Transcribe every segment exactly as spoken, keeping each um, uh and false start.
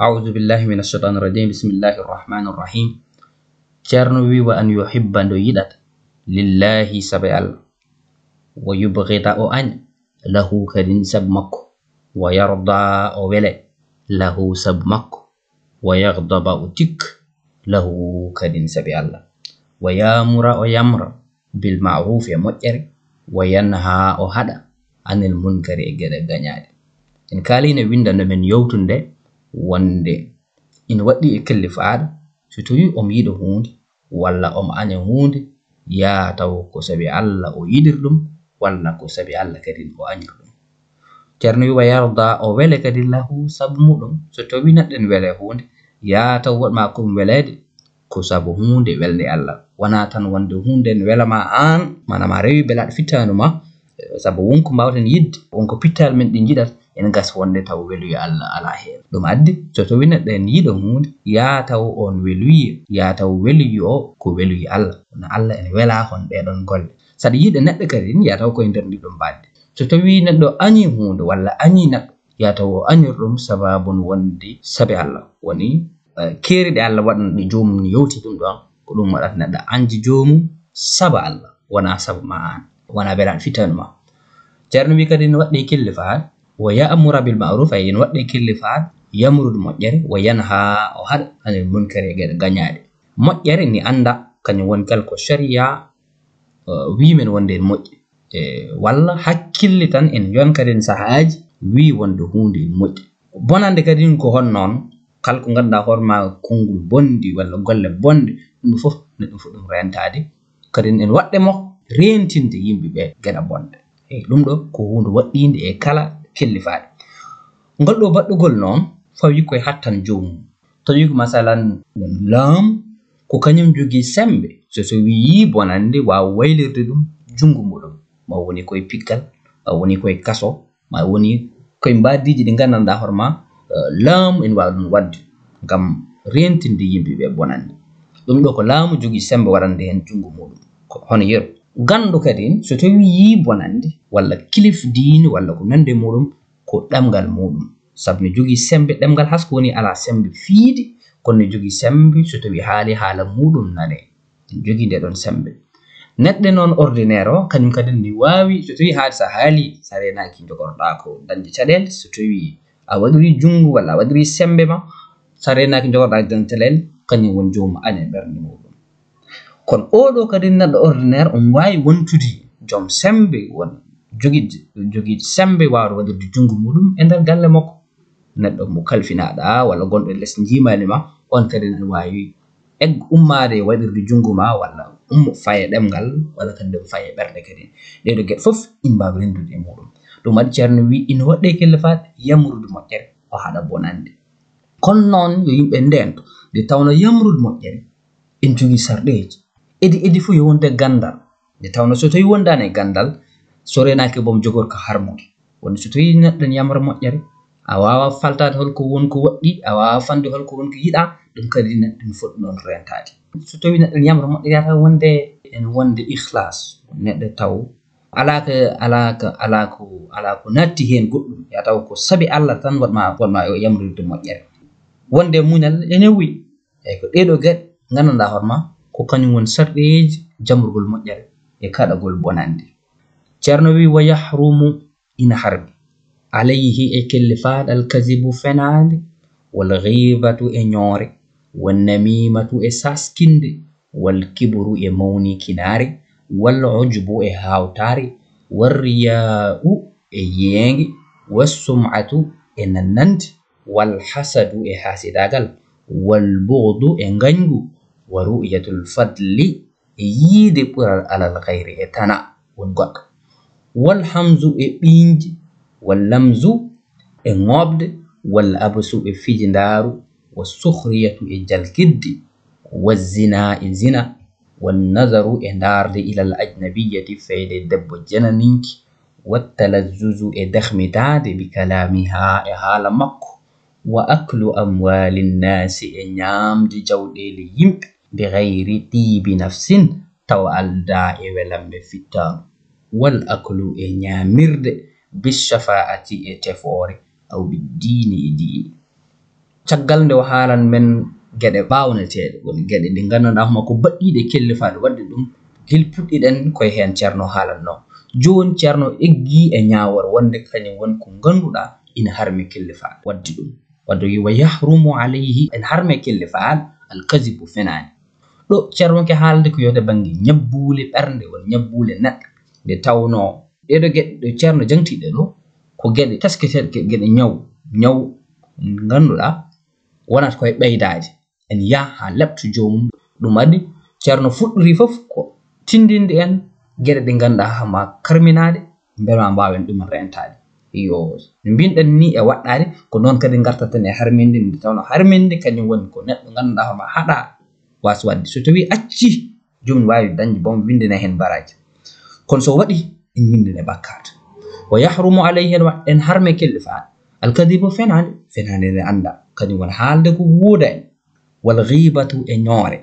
Audu billahi min ashaitan rajim. Bismillahi rahmani rahim. Ceerno wi: "Wa an yuhibba, nde yiɗata, lillahi, sabe Allah, wa yubghida, o aña, lahu, kadin sabu makko, wa yarda, o wele, lahu, sabu makko, wa yaghdaba, o tik, lahu, kadin sabi Allah, wa yamura, o yamra, bil ma'ruf, e moƴƴere, wa yanha, o haɗa, anil munkari, e geɗe gañaaɗe." En kaalino winndano men yowtunde wonde ina waɗɗii e kellifaaɗo, so tawii omo yiɗa huunde walla omo aña huunde, yaa taw ko sabi Allah o yiɗiri ɗum, walla ko sabi Allah kadin o añiri ɗum. Ceerno wi: "Wa yarda, o wele kadi, lahu, sabu muɗum." So tawii neɗɗo ene wele huunde, yaa taw woɗ maa ko ɗum weleede ko sabu huunde welnde Allah. Wonaa tan wonde huunde ene wela ma aan, maanaam a rewi belaaɗo fittaandu ma, eh, sabu won ko mbaawten yiɗde, won ko pittaali men ɗi njiɗata, ene gasa wonde taw weluya Allah alaa heen. Ɗum addi, so tawii neɗɗo ene yiɗa huunde, yaa taw oon weluye, yaa taw weluye o ko weluye Allah. Kono Allah ene welaa hono ɗee ɗoon golle. Saɗa yiɗa neɗɗo kadi, yaa taw ko e nder ndii ɗoon baɗde. So tawii neɗɗo añii huunde walla añii neɗɗo, yaa taw o añir ɗum sababun wonde sabi Allah. Woni, eh, keeri ɗe Allah waɗani ɗi joomum, no yowti ɗum ɗoon, ko ɗum waɗata neɗɗo añde joomum sabu Allah, wonaa sabu ma aan, wonaa belaaɗo fittaandu ma. Ceerno wi kadi ene waɗɗii e kellifaaɗo, wa ya'mura bil ma'ruf, ay ene waɗɗii e kellifaaɗo yamrude moƴƴere, wa yanha, o haɗa, anil munkari, e geɗe gañaaɗe. Moƴƴere ni annda, kañum woni kala ko sharia, eh, wi men wonde ene moƴƴi. E, walla hakkille tan en yon kadi en sahaaji wi wonde huunde ene moƴƴi. Bonande kadi ko hon noon, kala ko ngannduɗaa hoore ma konngol bonndi walla golle bonɗe, ɗum fof neɗɗo fof ɗum rentaade. Kadi en waɗde mo reentinde yimɓe ɓe geɗe bonɗe. Eyi, ɗum ɗo ko huunde waɗɗiinde e kala kellifaaɗo. Ngol ɗo baɗɗugol noon, fawi koye hattan joomum. Tawi ko masalan laamu, ko kañum jogii semmbe, so tawii yii bonannde, waawa waylirde ɗum junngo muɗum. Ma woni koye piggal, ma woni koye kaso, ma woni koye mbaadiiji ɗi nganndanɗaa hoore ma, eh, laamu ene waawi ɗum waɗde ngam reentinde yimɓe ɓe bonannde. Ɗum ɗo ko laamu jogii semmbe waɗande heen junngo muɗum. Ko hono yeru. Ganndo kadi, so tawii yii bonannde, walla kilif diine, walla ko nanndi muɗum, ko ɗemngal muɗum. Sabu no jogii semmbe ɗemngal, hay so ko woni alaa semmbe fiide, kono no jogii semmbe so tawii haali haala muɗum nane. Ene jogii nde ɗoon semmbe. Neɗɗo noon ordinaire o, kañum kadi ne waawi, so tawii haali, so a haali, so a reenaaki njogorɗaa ko dañde caɗeele, so tawii a waɗirii junngo walla a waɗirii semmbe ma, so a reenaaki njogorɗaa dañde caɗeele, kañum woni joomum aña ɓernde muɗum. Kono oo ɗo kadi neɗɗo ordinaire, omo waawi wontude joom semmbe, won jogii, jogii semmbe waawde waɗirde junngo muɗum e nder galle makko. Neɗɗo mo kalfinaaɗo walla gonɗo e les njiimaandi ma, on kadi ne waawi egg-, ummaade e waɗirde junngo ma, walla ummo faye ɗemngal, walla kadi ɗum faye ɓernde kadi. Ɗee ɗoo geɗe fof ina mbaawi renndude e muɗum. Ɗum waɗi Ceerno wi ina waɗɗii e kellifaaɗo yamrude moƴƴere, o haɗa bonannde. Kono noon yo yimɓe ndeento, nde tawnoo yamrude moƴƴere, ene jogii sarɗeeji. Edi, edi fof yo wonde ganndal. Nde tawnoo so tawii wondaani e ganndal, so reenaaki boom jogor ko harmude. Woni so tawii neɗɗo ene yamra moƴƴere, a waawaa faltaade hol ko won ko waɗɗii, a waawaa fande hol ko won ko yiɗaa, ɗum kadi neɗɗo ene foti ɗoon reentaade. So tawii neɗɗo ene yamra moƴƴere, yata wonde ene wonde ikhlas, neɗɗo taw alaa ko, alaa ko, alaa ko, alaa ko naatti heen goɗɗum, ya taw ko sabi Allah tan waɗ ma, waɗ ma yo yamrude moƴƴere. Wonde muñal ene wi, eyi ko ɗee ɗoo geɗe nganndanɗaa hoore ma, ko kañum woni sarɗeeji jamrugol moƴƴere e kaɗagol bonannde. Ceerno wi: "Wa yahrumu, ina harmi, alayhi, e kellifaaɗo, al kazibu, fenaande, wal ghiibatu, e ñoore, wan namiimatu, e saaskinde, wal kibru, e mawnikinaare, wal ujbu, e haawtaare, war riyaa'u, e yeenge, was sum'atu, e nannande, wal hasadu, e haasidaagal, wal bughdu, e ngañgu, wa ru'yatul fadli, e yiide ɓural alal ghayri, e tana won goɗɗo, wal hamzu, e ɓiiñde, wal lamzu, e ŋooɓde, wal absu, e fijindaaru, wa sukhriyatu, e jalkidde, wa zina, e zina, wa nazaru, e ndaarde, ilal ajnabiyati, feyde debbo jenaninki, wa talazzuzu, e dahmitaade, bi kalaamiha, e haala makko, wa aklu amwaali nnaasi, e ñaamde jawɗeele yimɓe, bi ghayri tiibi nafsin, tawa aldaa e welamɓe fittaandu, wal aklu, e ñaamirde, bi shafaa'ati, e tefoore, aw bi diini, e diine." Caggal nde o haalan men geɗe baawneteeɗe, woni geɗe ɗe nganndanɗaa homa ko baɗɗiiɗe kellifaaɗe waɗde ɗum, gila puɗɗiɗen koye heen Ceerno haalanno. Jooni Ceerno eggi e ñaawoore wonde kañum woni ko ngannduɗaa ina harmi kellifaaɗe waɗde ɗum. Wadde wi, "Wa yahrumu alayhi", en harme kellifaaɗe, "al kazibu", fenaande. Ɗo Ceerno wonke haalde ko yowte bannge ñabbuuli ɓernde, woni ñabbuuli neɗɗo. Nde tawnoo ɗee ɗoo geɗe ɗo Ceerno jangti ɗe ɗo, ko geɗe tesketeeɗe, ge-, geɗe ñaw, ñaw ngannduɗaa wonata koye ɓeydaade. En yaha haa lepto joomum. Ɗum addi Ceerno fuɗɗori fof ko tindinde en geɗe ɗe ngannduɗaa hama karminaade, mbele ma mbaawen ɗum reentaade. Yo, no mbinɗen ni e waɗɗaade, ko noon kadi ngartaten e harminde, nde tawnoo harminde kañum woni ko neɗɗo ngannduɗaa hama haɗa waas waɗde. So tawii acci joomum waawi dañde boom, winndina heen baraaji. Kono so waɗi, en winndine bakkaat. "Wa yahrumu alayhi", en wa-, en harme kellifaaɗe. "Al kazibu", fenaande, fenaande nde annda, kañum woni haalde ko woodaani. "Wal ghibatu", e ñoore.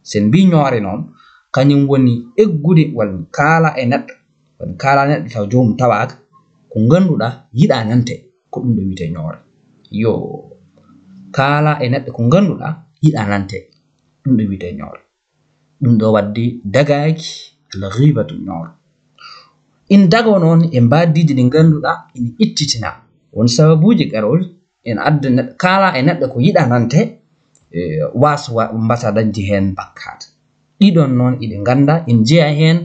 So en mbii ñoore noon, kañum woni eggude walla kaala e neɗɗo. Woni kaala neɗɗo taw joomum tawaaka, ko ngannduɗaa yiɗaa nante, ko ɗum ɗo wiyetee ñoore. Yo kaala e neɗɗo ko ngannduɗaa yiɗaa nante, ɗum ɗo wiyetee ñoore. Ɗum ɗo waɗde dagaaki, al ghibatu, ñooro. Ina dagoo noon e mbaadiiji ɗi ngannduɗaa ina ittitina. Won sababuuji garooji ina adda neɗɗo, kaala e neɗɗo ko yiɗaa nante, e, waas wa-, mbasa dañde heen bakkaat. Ɗiɗon noon iɗi nganndaa ina jeyaa heen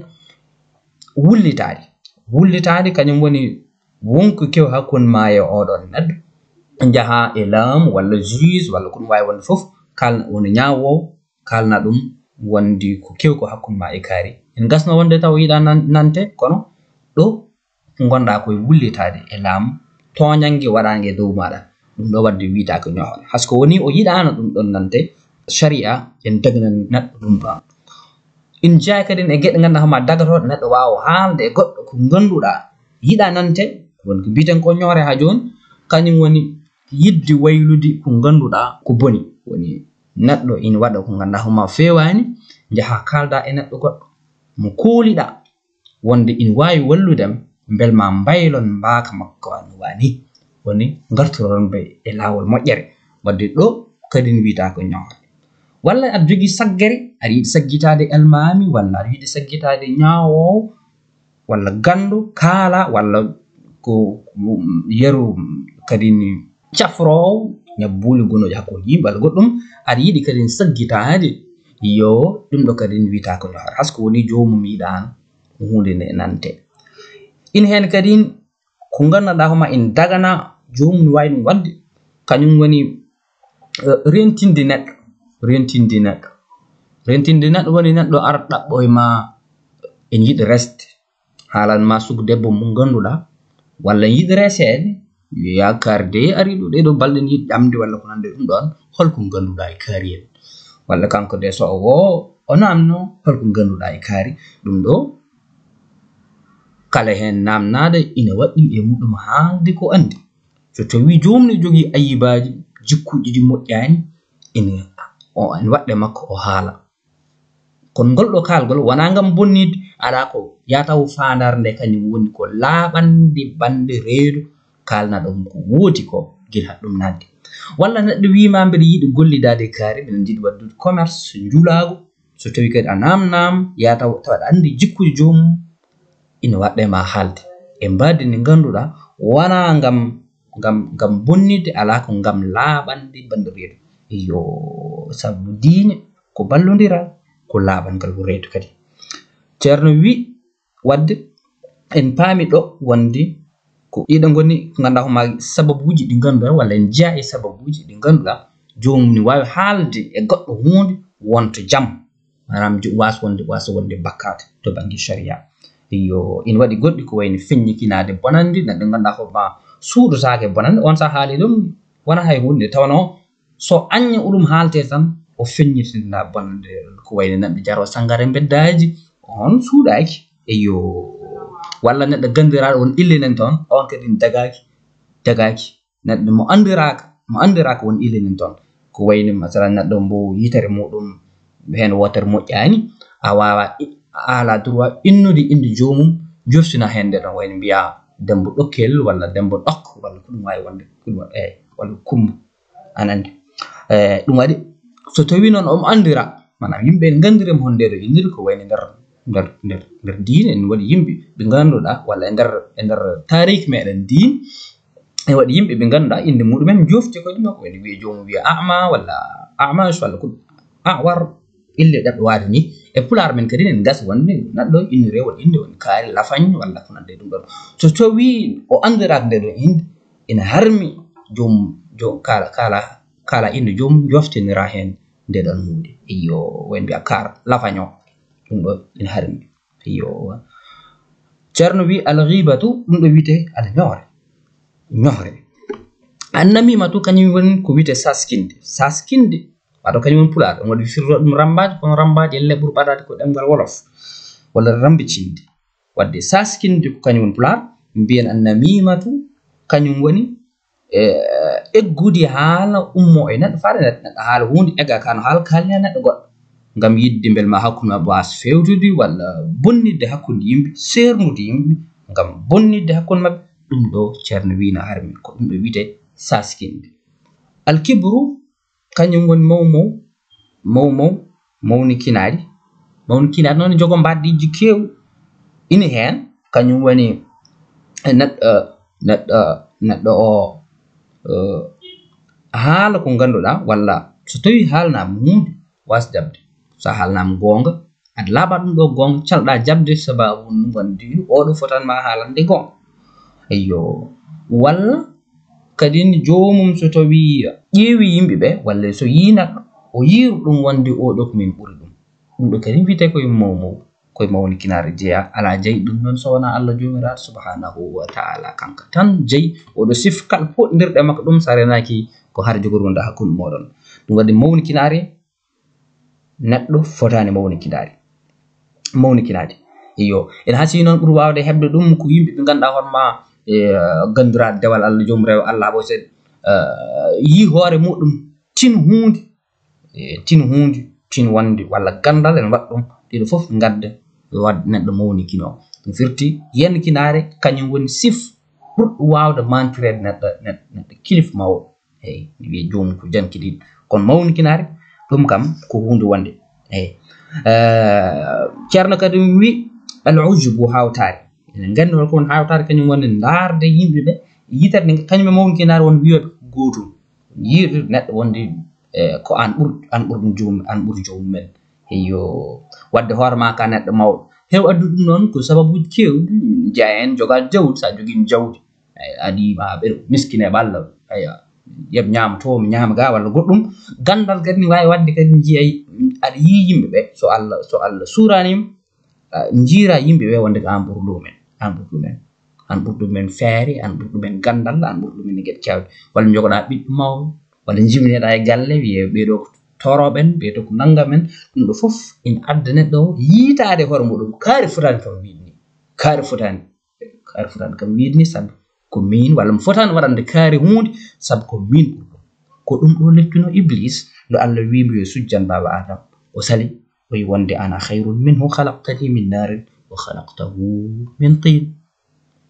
wullitaade. Wullitaade kañum woni wonko kew hakkunde maa e oɗon neɗɗo. Njahaa e laamu walla juge walla ko ɗum waawi wonde fof, kaalna woni ñaawoowo, kaalna ɗum wonde ko kew ko hakkunde maa e kaari. Ina gasno wonde taw yiɗaa nan-, nante, kono ɗo ngonɗaa koye wullitaade e laamu, tooñannge waɗaange e dow maaɗa, ɗum ɗo waɗde wiyetaake ñoore. Hay so ko woni o yiɗaano ɗum ɗon nante, sariya en dagnan neɗɗo ɗum ɗon. Ina jeyaa kadi e geɗe ngannduɗaa homa dagatooɗe neɗɗo waawa haalde e goɗɗo ko ngannduɗaa yiɗaa nante, woni ko mbiyeten ko ñoore haa jooni, kañum woni yiɗde waylude ko ngannduɗaa ko boni. Woni neɗɗo ina waɗa ko ngannduɗaa homa feewaani, njahaa kaaldaa e neɗɗo goɗɗo mo kooliɗaa wonde ina waawi wallude am, mbele ma mbaylon mbaaka makko no waani. Woni ngartoron ɓe e laawol moƴƴere. Wadde ɗo kadi wiyetaake ñoore. Walla aɗa jogii saggere, aɗa yiɗi saggitaade almaami, walla aɗa yiɗi saggitaade ñaawoowo, walla ganndo, kaala, walla ko yeru kadi cafroowo, ñabbuuli gonooji hakkunde yimɓe walla goɗɗum, aɗa yiɗi kadi saggitaade, yo ɗum ɗo kadi wiyetaake ñoore. Hay so ko woni joomum yiɗaano huunde nde nante. Ina heen kadi ko ngannduɗaa homa ina dagana joomum no waawi ɗum waɗde, kañum woni, eh, rentinde neɗɗo, rentinde neɗɗo. Rentinde neɗɗo woni neɗɗo ara ɗaɓɓo e ma, ene yiɗi resde, haalan ma sugu debbo mo ngannduɗaa, walla ene yiɗi reseede, yo yaa kaari de ari ɗo ɗee ɗoo balɗe ne yiɗi ɗamde walla ko nanndi ɗum ɗoon, hol ko ngannduɗaa e kaari en? Walla kanko de so o woo, o naamno, hol ko ngannduɗaa e kaari? Ɗum ɗo, kala heen naamnaade ina waɗɗii e muɗum haalde ko anndi. So tawii joomum ne jogii ayibaaji, jikkuuji ɗi moƴƴaani, ina, o, ina waɗɗe makko o haala. Kono ngol ɗo kaalgol wonaa ngam bonniide, alaa, ko yaa taw faandaare nde kañum woni ko laaɓande bannde reedu, kaalna ɗum ko woodi ko gila ɗum naatde. Walla neɗɗo wii ma mbeɗa yiɗi gollidaade kaari, mbeɗa yiɗi waɗdude commerce, njulaagu, so tawii kadi a naamnaama, yaa taw, tawa aɗa anndi jikkuuji joomum, ina waɗɗe ma haalde. E mbaadi ndi ngannduɗaa, wonaa ngam, ngam, ngam bonniide, alaa, ko ngam laaɓande bannde reedu. Iyo, sabu diine ko ballondiral, ko laaɓangal ko reedu kadi. Ceerno wi, wadde en paami ɗo wonde ko ɗiɗo ngoni ko ngannduɗaa homa sababuuji ɗi ngannduɗaa, walla en jeyaa e sababuuji ɗi ngannduɗaa, joomum ne waawi haalde e goɗɗo huunde wonta jam. Maanaam, jo-, waas wonde, waas wonde bakkaat to bannge sharia. Iyo, ina waɗi goɗɗi ko wayno feññikinaade bonannde, neɗɗo ngannduɗaa homa suuɗotaake bonannde, on so a haali ɗum, wonaa hay huunde, nde tawnoo so aññe o ɗum haaltee tan, o feññitina bonannde, ko wayno neɗɗo jaroo sanngara mbeddaaji, on suuɗaaki. Iyo, walla neɗɗo ganndiraaɗo on illinen toon, on kadi dagaaki, dagaaki. Neɗɗo mo anndiraaka, mo anndiraaka won illinen toon. Ko wayno, masalan, neɗɗo mbo yitere muɗum heen wootere moƴƴaani, a waawa i-, a ala droit innude innde joomum, joftina heen nde ɗon, wayno mbiyaa Demmbo Ɗokkel walla Demmbo Ɗok walla ko ɗum waawi wonde, ko ɗum wa-, eey, walla Kummba, aɗa anndi. E ɗum waɗi, so tawii noon omo anndira, maanaam yimɓe en nganndiri mo honde ɗo inniri ko wayno nder, nder, nder, nder diine, en waɗi yimɓe ɓe ngannduɗaa, walla e nder, e nder taariik meɗen diine, e waɗi yimɓe ɓe ngannduɗaa innde muɗumen jofti ko ɗum, ko wayno wiye joomum wiye Ama, walla Amash, walla ko Awar, ille ɗaɗɗo waade ni. E Pulaar men kadi en gasa wonde neɗɗo innire won innde woni kaari lafañ walla ko nande ɗum ɗon. So tawii o anndiraaka nde ɗon innde, ina harmi joom, joom kala, kala, kala innde joom joftinira heen nde ɗon huunde. Iyo, wayno mbiya kaar lafañ o, ɗum ɗo ina harmi. Iyo. Ceerno wi: "Al ghibatu", ɗum ɗo wiyetee al ñoore. Ñoore. An namimatu, kañum woni ko wiyetee saskinde. Saskinde, wato kañum woni Pulaar. On waɗi firto ɗum rambaaj, kono rambaaj elle ɓuri ɓadaade ko ɗemngal Wolof. Walla rambicinde. Wadde saskinde ko kañum woni Pulaar. Mbiyen an namimatu, kañum woni, e, eggude haala ummo e neɗɗo, faade neɗɗo, neɗɗo haala huunde, egga ka no haala, kaalina neɗɗo goɗɗo. Ngam yiɗde mbel ma hakkunde maɓɓe waas feewtude, walla bonnitde hakkunde yimɓe, seernude yimɓe, ngam bonnitde hakkunde maɓɓe. Ɗum ɗo ceerno wi na harmi, ko ɗum ɗo wiyetee saskinde. Al kibru, kañum woni maw maw, maw maw, mawnikinaari. Mawnikinaari noon jogo mbaɗdiiji keew ina heen, kañum woni neɗɗo, neɗɗo, neɗɗo o, eh, haala ko ngannduɗaa, walla so tawii haalnaama huunde, waas jaɓde. So a haalnaama goonga, aɗa laaɓa ɗum ɗo goonga, calɗa jaɓde sababu wonde oɗo fotan ma haalande goonga. Eyyo, walla kadi joomum so tawii ƴeewi yimɓe ɓe, walla so yii neɗɗo, o yiiru ɗum wonde oɗo ko min ɓuri ɗum. Ɗum ɗo kadi wiyetee koye maw maw, koye mawnikinaare jeyaa, alaa jeyi ɗum noon so wonaa Allah joomiraaɗo subhanahu wa taala, kanko tan jeyi. Oɗo sif kala poɗndirɗe makko ɗum, so a renaaki ko hara jogori wonde hakkunde mooɗon. Ɗum waɗi mawnikinaare, neɗɗo fotaani mawnikinaare, mawnikinaade. Iyo, ene hasii noon ɓuri waawde heɓde ɗum ko yimɓe ɓe ngannduɗaa hoore ma, e, ganndiraaɗo dewal Allah, joom rewo Allah, abo sen, eh, yii hoore muɗum tin huunde, e, tin huunde, tin wonde, walla ganndal ene waɗa ɗum, ɗiɗo fof ngadda waɗde neɗɗo mawnikinoo. Ɗum firti yenkinaare, kañum woni sif ɓurɗo waawde mantireede neɗɗo, neɗɗo, neɗɗo kilif mawɗo. Eyi, mi wiya joomum ko janki ɗiɗi. Kono mawnikinaare, ɗum kam ko huunde wonde. Eyi. Eh, ceerno kadi wi al ujubu, hawtaare. Enen nganndi hol ko woni hawtaare, kañum woni ndaarde yimɓe ɓe, yitere nde kañum e mawnikinaare won wiyooɓe ko gootum. Yiide neɗɗo wonde, eh, ko aan ɓur, aan ɓur ɗum joom, aan ɓur joomum en. Eyyo, wadde hoore ma ka neɗɗo mawɗo. Heew addu ɗum noon ko sababuuji keewɗi, jeyaa heen jogaade jawdi, so a jogiima jawdi. Ay, a ɗiima ɓe miskineeɓe Allah, ay, yeɓ ñaama to, mi ñaama ga, walla goɗɗum. Ganndal kadi ne waawi waɗde kadi njiyay, aɗa yii yimɓe ɓe, so Allah, so Allah suuraaniima, a, njiira yimɓe ɓe wonde ko aan ɓuri ɗumen, aan ɓuri ɗumen. Aan ɓuri ɗumen feere, aan ɓuri ɗumen ganndal, aan ɓuri ɗumen e geɗe keewɗe. Walla njogoɗaa ɓiɗɗo mawɗo, walla njibneɗaa e galle, wiyee ɓee ɗo ko toorooɓe en, ɓee ɗo ko nanngamen. Ɗum ɗo fof ina adda neɗɗo o yiitaade hoore muɗum, kaari fotaani kam wiide ni. Kaari fotaani. Kaari fotaani kam wiide ni, sabu ko miin, walla mi fotaani waɗande kaari huunde, sabu ko miin ɓuri ɗum. Ko ɗum ɗo lettuno Iblis, nde Allah wii mo yo sujjan baaba Aadama. O sali, o wi wonde: "Ana khayrun minhu, khalaqtani min narin wa khalaqtahu min tin."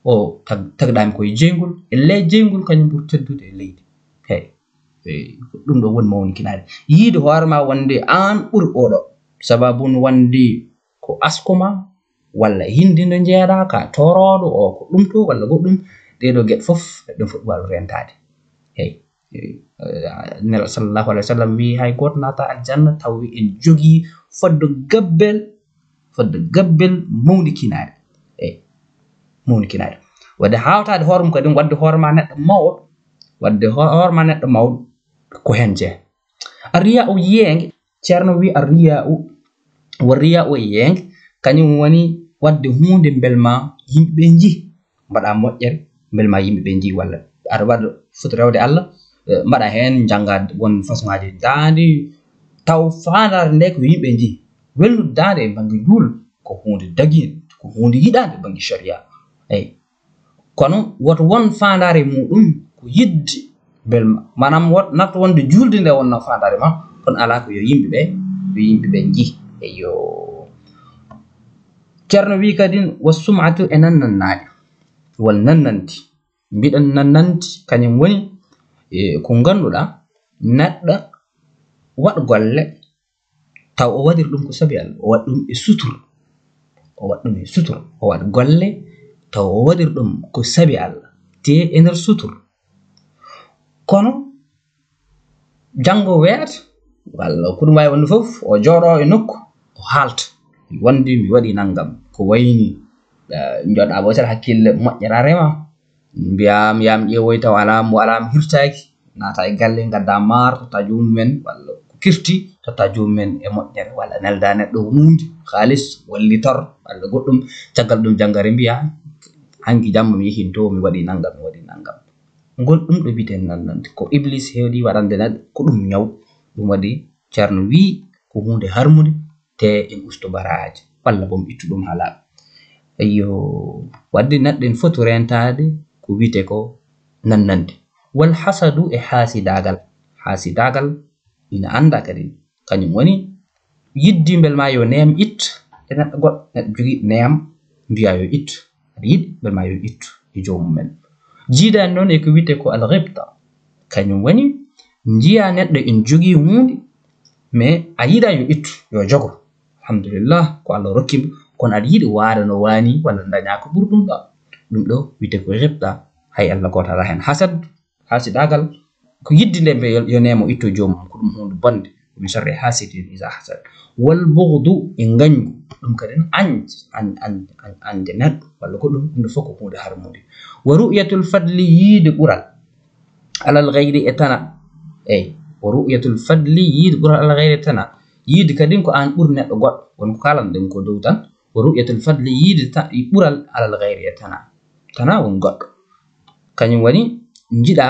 O tag-, tagɗaami ko e jeyngol, e ley jeyngol kañum ɓuri teddude e leydi. Hey, hey, ko ɗum ɗo woni mawnikinaare. Yiide hoore ma wonde aan ɓuri oɗo, sababu wonde ko asko ma, walla hindi ndo njeeɗaa, ka toorooɗo o, ko ɗum to, walla goɗɗum, ɗee ɗoo geɗe fof, ɗum fof waawi rentaade. Hey, hey, eh, Nela sallallahu alaihi wasallam wi hay gooto naata aljanna tawi en jogii fodde gabbel, fodde gabbel mawnikinaare. Hey, mawnikinaare. Wadde hawtaade hoore mum kadi, wadde hoore ma neɗɗo mawɗo, wadde ho-, hoore ma neɗɗo mawɗo, ko heen jeyaa. Arriya o yeenge, ceerno wi arriya o, wo riya o e yeenge, kañum woni wadde huunde mbel ma yimɓe ɓe njii, mbaɗa moƴƴere, mbel ma yimɓe ɓe njii, walla aɗa waɗa foti rewde Allah, eh, mbaɗa heen, njannga won façon ŋaaji daande, taw faandaare nde ko yimɓe njii. Welnude daande e bannge juul ko huunde dagiinde, ko huunde yiɗaande e bannge sharia. Eyi. Kono woto won faandaare muɗum ko yiɗde mbel ma, maanaam wot-, nafta wonde juulde nde wonnoo faandaare ma, kono alaa ko yo yimɓe ɓe, yo yimɓe ɓe njii. Eyyo. Ceerno wi kadi: "Wa sum'atu", e nannannaade, wal nannanti. Mbiɗen nannanti, kañum woni, e, ko ngannduɗaa neɗɗo waɗ golle taw o waɗir ɗum ko sabi Allah, o waɗ ɗum e sutur, o waɗ ɗum e sutur, o waɗ golle taw o waɗir ɗum ko sabi Allah, te e nder sutur. Kono janngo weeɓat, walla ko ɗum waawi wonde fof, o jooɗo e nokku, o haalta. Wonde mi waɗi nanngam, ko wayni, eh, jooɗa wootere hakkille moƴƴere rema, mbiyaa mi yaam ƴeewoy taw alaa mo, alaa mo hirtaaki, naata e galle, ngadda maar, totta joomum en, walla ko kirti, totta joomum en e moƴƴere, walla nelda neɗɗo huunde, kaalis, wallitor, walla goɗɗum, caggal ɗum janngare mbiyaa, hanki jamma mi yehin to, mi waɗi nanngam, mi waɗi nanngam. Ngol ɗum ɗo wiyetee nannande, ko Iblis heewdi waɗande neɗɗo, ko ɗum ñaw, ɗum waɗi Ceerno wii ko huunde harmunde, te en ustu baraaji, walla boom ittu ɗum hala. Eyyo, wadde neɗɗo en foti rentaade ko wiyetee ko nannande. Wal hasadu e haasidaagal. Haasidaagal ina anndaa kadi, kañum woni yiɗde mbele ma yo neem ittu e neɗɗo goɗɗo, neɗɗo jogii neem, mbiyaa yo ittu, aɗa yiɗi mbele ma yo ittu e joomum en. Jiidaani noon e ko wiyetee ko al ghibta, kañum woni njiyaa neɗɗo ina jogii huunde, mais a yiɗaa yo ittu, yo jogo. Alhamdulillah, ko Allah rokki mo, kono aɗa yiɗi waɗa no waani, walla daña ko ɓuri ɗum ɗo. Ɗum ɗo wiyetee ko ghibta, hay Allah gooto alaa heen. Hasad, haasidaagal, ko yiɗde nde mbe yo, yo neem o ittu joomum, ko ɗum huunde bonde. Min sharri hasidin iza hasad. Wal bughdu e ngañgu, ɗum kadi añde, añ-, añ-, añ-, añde neɗɗo, walla ko ɗum, ɗum ɗo fof ko huunde harmunde. Wa ru'yatul fadli, yiide ɓural, alal ghayri e tana. Eey, wa ru'yatul fadli, yiide ɓural alal ghayri e tana. Yiide kadi ko aan ɓuri neɗɗo goɗɗo, won ko kaalan ɗen ko dow tan. Wa ru'yatul fadli, yiide ta-, ɓural alal ghayri e tana. Tana won goɗɗo. Kañum woni njiɗa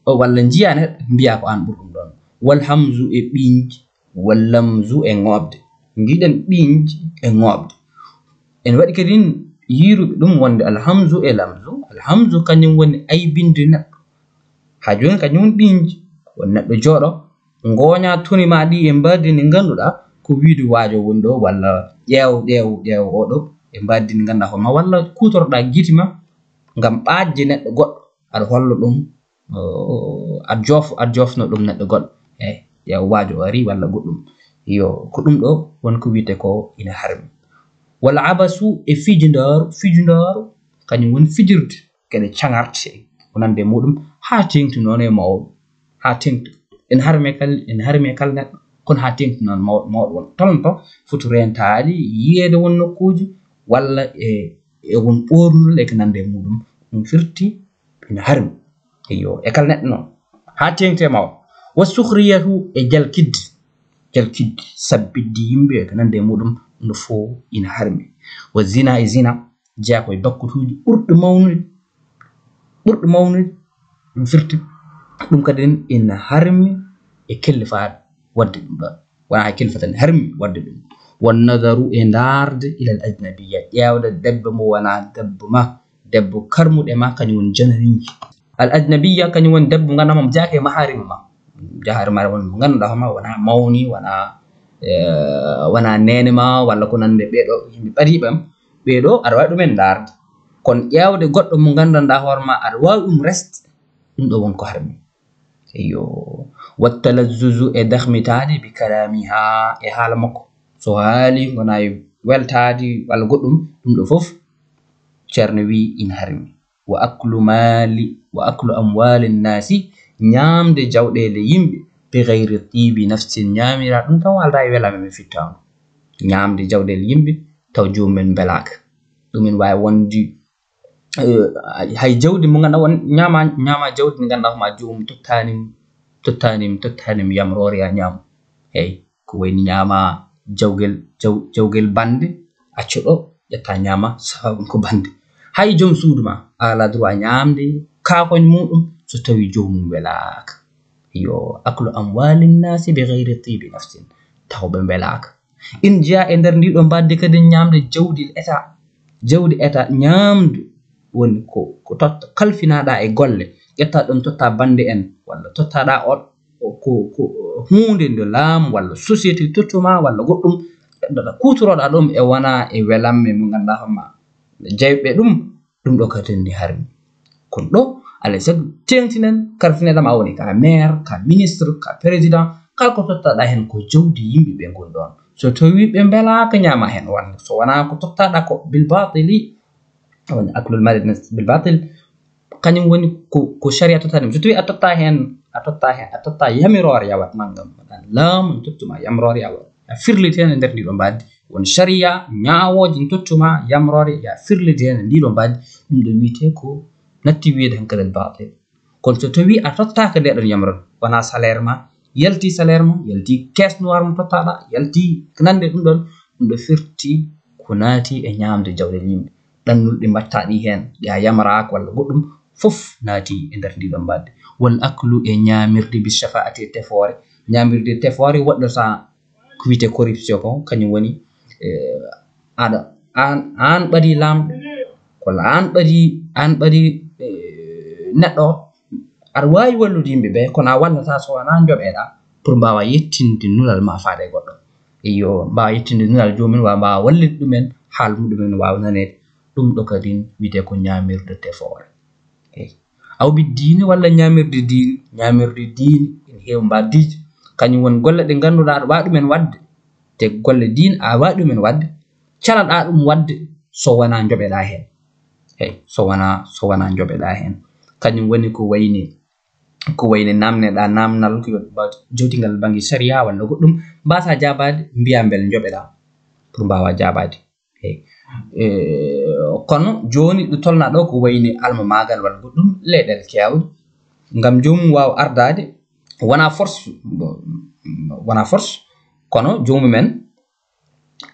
o walla njiya neɗɗo mbiya ko aan ɓuri ɗum ɗon. Wal hamzu e ɓiinj, wal lamzu e ŋoɓde. Ngiɗen ɓiinj e ŋoɓde. En waɗi kadi yiiruɓe ɗum wonde al hamzu e lamzu. Al hamzu kañum woni aybinde neɗɗo. Haa jooni kañum woni ɓiinj. Won neɗɗo jooɗo, ngooña toni ma ɗi e mbardi ndi ngannduɗaa ko wiide waajo woni ɗo, walla ƴeew, ƴeew, ƴeew oɗo e mbardi ndi ngannduɗaa hoore ma, walla kuutorɗaa gite ma ngam ɓaajde neɗɗo goɗɗo, aɗa holla ɗum, o, aɗa joof-, aɗa joofno ɗum neɗɗo goɗɗo. Eey, ƴeew waajo o ari walla goɗɗum. Yo, ko ɗum ɗo woni ko wiyetee ko ina harmi. Walla abasu e fijindaaru, fijindaaru kañum woni fijirde. Geɗe caŋarte, ko nande e muɗum, haa teeŋti noon e mawɗo, haa teeŋti. Ene harmi kal-, ene harmi e kala neɗɗo, kono haa teeŋti noon mawɗo, mawɗo won tolno to foti rentaade, yiyeede won nokkuuji, walla e, e won ɓoornugol e ko nande e muɗum, ɗum firti ene harmi. Eyyo, e kala neɗɗo noon, haa teeŋti e mawɗo. Wa sukhriyatu e jalkidde, jalkidde, sabbitde yimɓe e ko nande e muɗum, ɗum ɗo fof ina harmi. Wa zina e zina, jeyaa ko e bakkutuuji ɓurɗi mawnude, ɓurɗi mawnude, ɗum firti, ɗum kadi ina harmi e kellifaaɗo waɗde ɗum ɗon. Wonaa e kellifa tan, harmi waɗde ɗum. Wan nadaru e ndaarde ilal ajnabiyya, ƴeewde debbo mo wonaa debbo ma, debbo karmuɗo e ma, kañum woni jananiiji. Al ajnabiyya, kañum woni debbo mo ngannduɗaa mo jaake e maharim ma. Jahaare mare won mo ngannduɗaa hoore ma, wonaa mawni, wonaa, eh, wonaa neene ma, walla ko nande ɓee ɗo, yimɓe ɓadiiɓe am. Ɓee ɗo, aɗa waawi ɗumen ndaarde. Kono ƴeewde goɗɗo mo nganndanɗaa hoore ma, aɗa waawi ɗum reste, ɗum ɗo won ko harmi. Eyyo. Wattalazzuzu e dahmitaade bi kalaamiha e haala makko. So haali, ngonaa e weltaade walla goɗɗum, ɗum ɗo fof, Ceerno wii ina harmi. Wa aklu maali, wa aklu amwaali nnaasi, ñaamde jawɗeele yimɓe, bi gayri tiibi nafsin, ñaamira ɗum tan aldaa e welaama e fittaandu. Ñaamde jawɗeele yimɓe, taw joomum en mbelaaka. Ɗum ene waawi wonde, eh, hay jawdi mo ngannduɗaa won ñaama, ñaama jawdi ndi ngannduɗaa ko ma joomum tottaani, tottaani, tottaani yamroore yaa ñaam. Eey. Ko wayni ñaama jawgel, jaw-, jawgel bannde, accu ɗo, ƴetta ñaama, sababu ko bannde. Hay joom suudu ma, a alaa droit ñaamde kaakoñ muɗum so tawi joomum welaaka. Yo, aklu amwaali nnaasi bi gayri tiibi nafsin, taw ɓe mbelaaka. In jeyaa e nder ndii ɗoo mbaddi kadi ñaamde jawdi état, jawdi état, ñaamdu woni ko, ko totta, kalfinaaɗaa e golle, ƴetta ɗum totta bannde en, walla tottaɗaa o, o, ko, ko huunde nde laamu walla société tottuma walla goɗɗum, ƴettoɗaa kuutorooɗaa ɗum e wonaa e welamme mo ngannduɗaa hoore ma jayɓe ɗum, ɗum ɗo kadi ndi harmi. Kono ɗo, alaa e sago teeŋtinen, kalfinen ɗam a woni ka maire, ka ministre, ka président, Kala ko tottaɗa heen ko jawdi yimɓe ɓe ngon ɗoon. So tawii ɓe mbelaaka ñaama heen, walla so wonaa ko tottaɗa ko bil baatili, woni aklul maali bil baatil, kañum woni ko, ko sariya tottani. So tawii a totta heen, a totta heen, a totta yamiroore yawat nanngam, laamu tottuma yamiroore yawat, a firliti heen e nder ndiɗo mbaddi. Won sariya ñaawooje tottuma yamiroore, ya firliti heen e ndiɗo mbaddi. Ɗum ɗo wiyetee ko natti wiyede hankadi al baatil. Kono so tawii a tottaaka nde ɗon yamron, wonaa salaire ma yalti, salaire ma yalti, caisse noire mo tottaɗa yalti, ko nande ɗum ɗon, ɗum ɗo firti ko naati e ñaamde jawle yimɓe. Ɗannul ɗi mbatta ɗi heen, ɗi a yamaraaka walla goɗɗum, fof naati e nder ndiɗon mbaddi. Wal aklu, e ñaamirde, bi shafaati, tefoore. Ñaamirde tefoore woɗɗata ko wiyetee corruption ko, kañum woni, eh, aɗa, aan, aan ɓadii laamɗo, walla aan ɓadii, aan ɓadii, eh, neɗɗo, aɗa waawi wallude yimɓe ɓe, kono a wallataa so wonaa njoɓeɗaa pour mbaawa yettinde nulal ma faade e goɗɗo. Iyo, mbaawa yettinde nulal joomum, wa mbaawa wallude ɗumen, haal muɗumen waawa naneede. Ɗum ɗo kadi wiyetee ko ñaamirde tefoore. Eey. Aw bi diini walla ñaamirde diini, ñaamirde diini ene heewi mbaadiiji, kañum woni golle ɗe ngannduɗaa aɗa waawi ɗumen waɗde, te golle diini a waawi ɗumen waɗde, calaɗaa ɗum waɗde so wonaa njoɓeɗaa heen. Eey, so wonaa, so wonaa njoɓeɗaa heen. Kañum woni ko wayni, ko wayni naamneɗaa naamnal ko yo ba-, jowtingal bannge sariya walla goɗɗum, mbaasaa jaabaade, mbiyaa mbele njoɓeɗaa pour mbaawa jaabaade. Eey. Eh, kono jooni ɗo tolnaa ɗo ko wayni almamaagal walla goɗɗum, leyɗeele keewɗe, ngam joomum waawa ardaade, wonaa force, wonaa force, kono joomum en,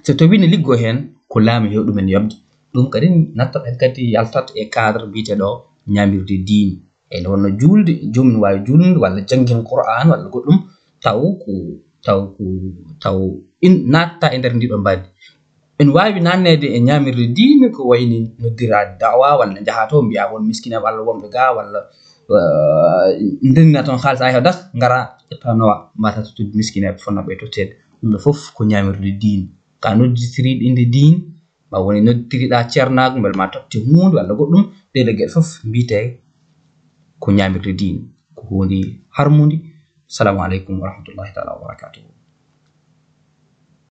so tawii ne liggoo heen, ko laamu heewi ɗumen yoɓde. Ɗum kadi nattat heen kadi yaltat e cadre biyeteeɗo ñaamirde diini. Ene wonno juulde, joomum waawi juulde walla janngin Qur'aan walla goɗɗum, taw ko, taw ko, taw in-, naattaa e nder ndiɗo mbaddi. Ene waawi naatneede e ñaamirde diine ko wayni noddiraade da'wa walla njahaa to mbiyaa won miskineeɓe walla wonɓe gaa walla, eh, ndenndina toon haalis a heewdat, ngara ƴetta nowa, mbaasaa tottude miskineeɓe fotnooɓe e totteede. Ɗum ɗo fof ko ñaamirde diine. Ka nodditiriiɗo innde diine, ma woni nodditiriɗaa ceernaagu, mbele ma totte huunde walla goɗɗum, ɗee ɗoo geɗe fof mbiyetee ko ñaamirde diine, ko huunde harmunde. Salaamu aleykum wa rahmatullahi taala wa barakatuhu.